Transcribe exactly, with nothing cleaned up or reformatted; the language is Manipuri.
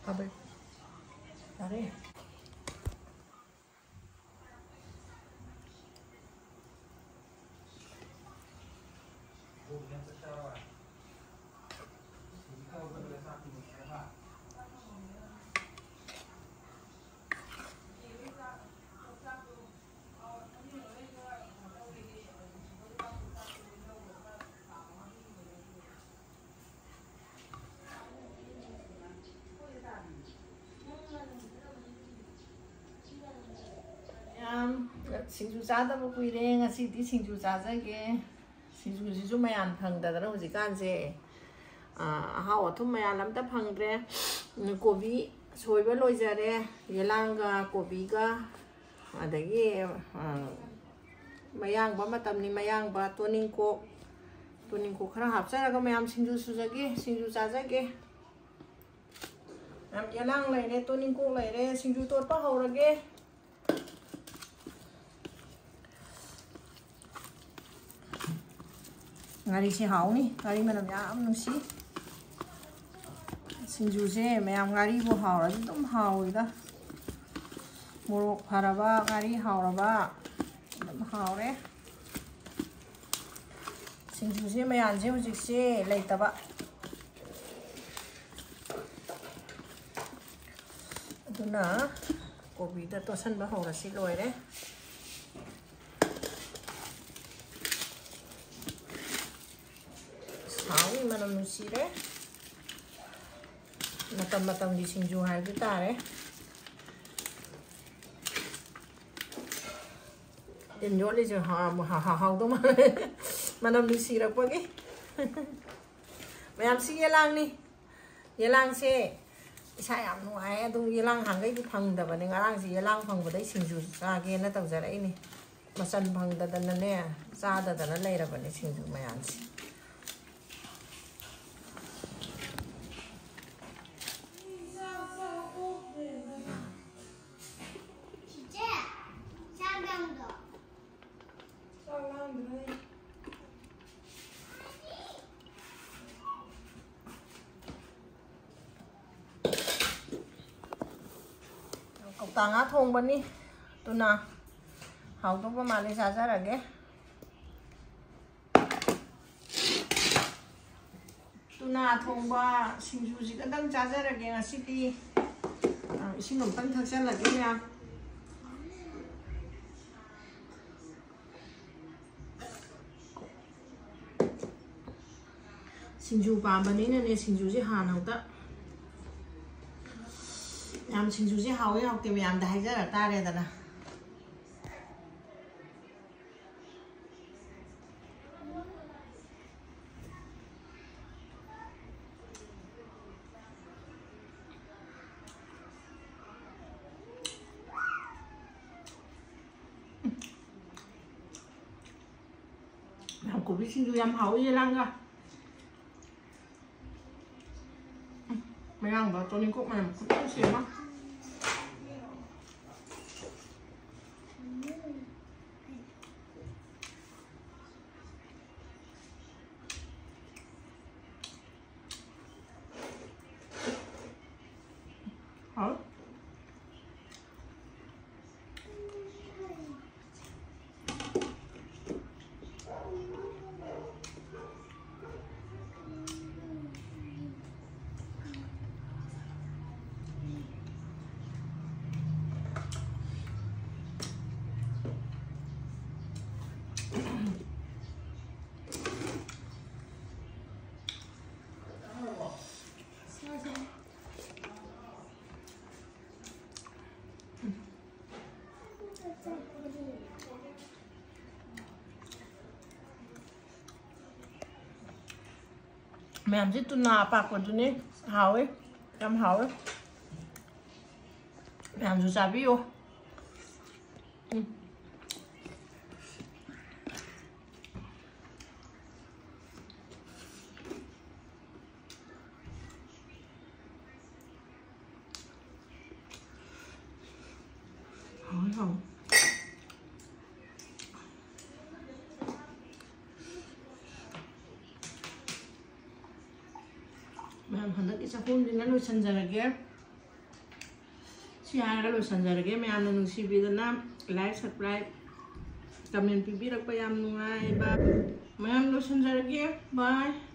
ꯐꯕꯩ꯫ ꯌꯥꯔꯦ꯫ ꯃꯌꯥꯝ, ꯁꯤꯡꯖꯨ ꯆꯥꯗꯕ ꯀꯨꯏꯔꯦ, ꯉꯁꯤꯗꯤ ꯁꯤꯡꯖꯨ ꯆꯥꯖꯒꯦ꯫ ꯁꯤꯡꯖꯨꯁꯤꯁꯨ ꯃꯌꯥꯝ ꯐꯪꯗꯗꯅ ꯍꯧꯖꯤꯛꯀꯥꯟꯁꯦ, ꯑꯥ, ꯑꯍꯥꯎ ꯑꯊꯨꯝ ꯃꯌꯥꯝ ꯑꯝꯇ ꯐꯪꯗ꯭ꯔꯦ꯫ ꯎꯝ, ꯀꯣꯕꯤ ꯁꯣꯏꯕ ꯂꯣꯏꯖꯔꯦ, ꯌꯦꯂꯥꯡꯒ ꯀꯣꯕꯤꯒ, ꯑꯗꯒꯤ, ꯑꯥ, ꯃꯌꯥꯡꯕ ꯃꯇꯝꯅꯤ, ꯃꯌꯥꯡꯕ, ꯇꯣꯅꯤꯡꯀꯣꯛ, ꯇꯣꯅꯤꯡꯀꯣꯛ ꯈꯔ ꯍꯥꯞꯆꯔꯒ ꯃꯌꯥꯝ ꯁꯤꯡꯖꯨ ꯁꯨꯖꯒꯦ, ꯁꯤꯡꯖꯨ ꯆꯥꯖꯒꯦ꯫ ꯌꯥꯝ ꯌꯦꯂꯥꯡ ꯂꯩꯔꯦ, ꯇꯣꯅꯤꯡꯀꯣꯛ ꯂꯩꯔꯦ, ꯁꯤꯡꯖꯨ ꯇꯣꯠꯄ ꯍꯧꯔꯒꯦ꯫ ꯉꯥꯔꯤꯁꯦ ꯍꯥꯎꯅꯤ, ꯉꯥꯔꯤ ꯃꯅꯝ ꯌꯥꯝ ꯅꯨꯡꯁꯤ꯫ ꯁꯤꯡꯖꯨꯁꯦ ꯃꯌꯥꯝ ꯉꯥꯔꯤꯕꯨ ꯍꯥꯎꯔꯗꯤ ꯑꯗꯨꯝ ꯍꯥꯎꯋꯤꯗ꯫ ꯃꯣꯔꯣꯛ ꯐꯔꯕ, ꯉꯥꯔꯤ ꯍꯥꯎꯔꯕ, ꯑꯗꯨꯝ ꯍꯥꯎꯔꯦ꯫ ꯁꯤꯡꯖꯨꯁꯦ ꯃꯌꯥꯟꯁꯦ ꯍꯧꯖꯤꯛꯁꯦ ꯂꯩꯇꯕ꯫ ꯑꯗꯨꯅ ꯀꯣꯕꯤꯗ ꯇꯣꯠꯁꯟꯕ ꯍꯧꯔꯁꯤ, ꯂꯣꯏꯔꯦ꯫ ꯁꯥꯎꯅꯤ, ꯃꯅꯝ ꯅꯨꯡꯁꯤꯔꯦ꯫ ꯃꯇꯝ ꯃꯇꯝꯒꯤ ꯁꯤꯡꯖꯨ ꯍꯥꯏꯕꯗꯨ ꯇꯥꯔꯦ꯫ ꯇꯤꯟ ꯌꯣꯠꯂꯤꯁꯦ ꯍꯥ-, ꯍꯥ-, ꯍꯥ-, ꯍꯥꯎꯗꯧ ꯃꯥꯜꯂꯦ꯫ ꯃꯅꯝ ꯅꯨꯡꯁꯤꯔꯛꯄꯒꯤ꯫ ꯃꯌꯥꯝꯁꯤ ꯌꯦꯂꯥꯡꯅꯤ꯫ ꯌꯦꯂꯥꯡꯁꯦ ꯏꯁꯥ ꯌꯥꯝ ꯅꯨꯡꯉꯥꯏ꯫ ꯑꯗꯨꯝ ꯌꯦꯂꯥꯡ ꯍꯥꯟꯒꯩꯗꯤ ꯐꯪꯗꯕꯅꯦ꯫ ꯉꯔꯥꯡꯁꯦ ꯌꯦꯂꯥꯡ ꯐꯪꯕꯗꯩ ꯁꯤꯡꯖꯨ ꯆꯥꯒꯦꯅ ꯇꯧꯖꯔꯛꯏꯅꯦ꯫ ꯃꯆꯜ ꯐꯪꯗꯗꯅꯅꯦ, ꯆꯥꯗꯗꯅ ꯂꯩꯔꯕꯅꯦ ꯁꯤꯡꯖꯨ ꯃꯌꯥꯝꯁꯦ꯫ ꯆꯤꯆꯦ, ꯆꯥꯛ ꯂꯥꯝꯗ꯭ꯔꯣ? ꯇꯥ ꯉꯥ ꯊꯣꯡꯕꯅꯤ꯫ ꯇꯨꯅꯥ ꯍꯥꯎꯗꯧꯕ ꯃꯥꯜꯂꯦ, ꯆꯥꯖꯔꯒꯦ꯫ ꯇꯨꯅꯥ ꯊꯣꯡꯕ ꯁꯤꯡꯖꯨꯁꯤꯒꯗꯪ ꯆꯥꯖꯔꯒꯦ ꯉꯁꯤꯗꯤ꯫ ꯑ, ꯏꯁꯤꯡ ꯑꯃꯨꯛꯇꯪ ꯊꯛꯆꯜꯂꯒꯦ ꯃꯌꯥꯝ꯫ ꯁꯤꯡꯖꯨ ꯄꯥꯝꯕꯅꯤꯅꯅꯦ, ꯁꯤꯡꯖꯨꯁꯦ ꯍꯥꯟꯅ ꯑꯝꯇ, ꯌꯥꯝ ꯁꯤꯡꯖꯨꯁꯦ ꯍꯥꯎꯋꯦ ꯍꯥꯎꯇꯦ ꯃꯌꯥꯝꯗ ꯍꯥꯏꯖꯔꯛ ꯇꯥꯔꯦꯗꯅ꯫ ꯃꯌꯥꯝ ꯀꯣꯕꯤ ꯁꯤꯡꯖꯨ ꯌꯥꯝ ꯍꯥꯎꯋꯤ, ꯌꯦꯂꯥꯡꯒ꯫ ꯃꯌꯥꯡꯕ ꯇꯣꯅꯤꯡꯀꯣꯛ ꯃꯅꯝ ꯈꯨꯠꯅꯨꯡꯁꯤ ꯑꯃ꯫ ꯍꯥꯎ꯫ ꯃꯌꯥꯝꯁꯦ ꯇꯨꯅꯥ ꯑꯄꯥꯛꯄꯗꯨꯅꯦ꯫ ꯍꯥꯎꯋꯦ, ꯌꯥꯝ ꯍꯥꯎꯋꯦ꯫ ꯃꯌꯥꯝꯁꯨ ꯆꯥꯕꯤꯌꯨ꯫ ꯎꯝ꯫ ꯍꯥꯎꯋꯦ, ꯍꯥꯎꯋꯦ꯫ ꯃꯌꯥꯝ, ꯍꯟꯗꯛꯀꯤ ꯆꯥꯛꯈꯨꯝꯁꯤꯅ ꯂꯣꯏꯁꯤꯟꯖꯔꯒꯦ꯫ ꯁꯤ ꯍꯥꯏꯔꯒ ꯂꯣꯏꯁꯤꯟꯖꯔꯒꯦ꯫ ꯃꯌꯥꯝꯅ ꯅꯨꯡꯁꯤꯕꯤꯗꯅ like, subscribe, comment ꯄꯤꯕꯤꯔꯛꯄ ꯌꯥꯝ ꯅꯨꯡꯉꯥꯏꯕ꯫ ꯃꯌꯥꯝ ꯂꯣꯏꯁꯤꯟꯖꯔꯒꯦ꯫ Bye꯫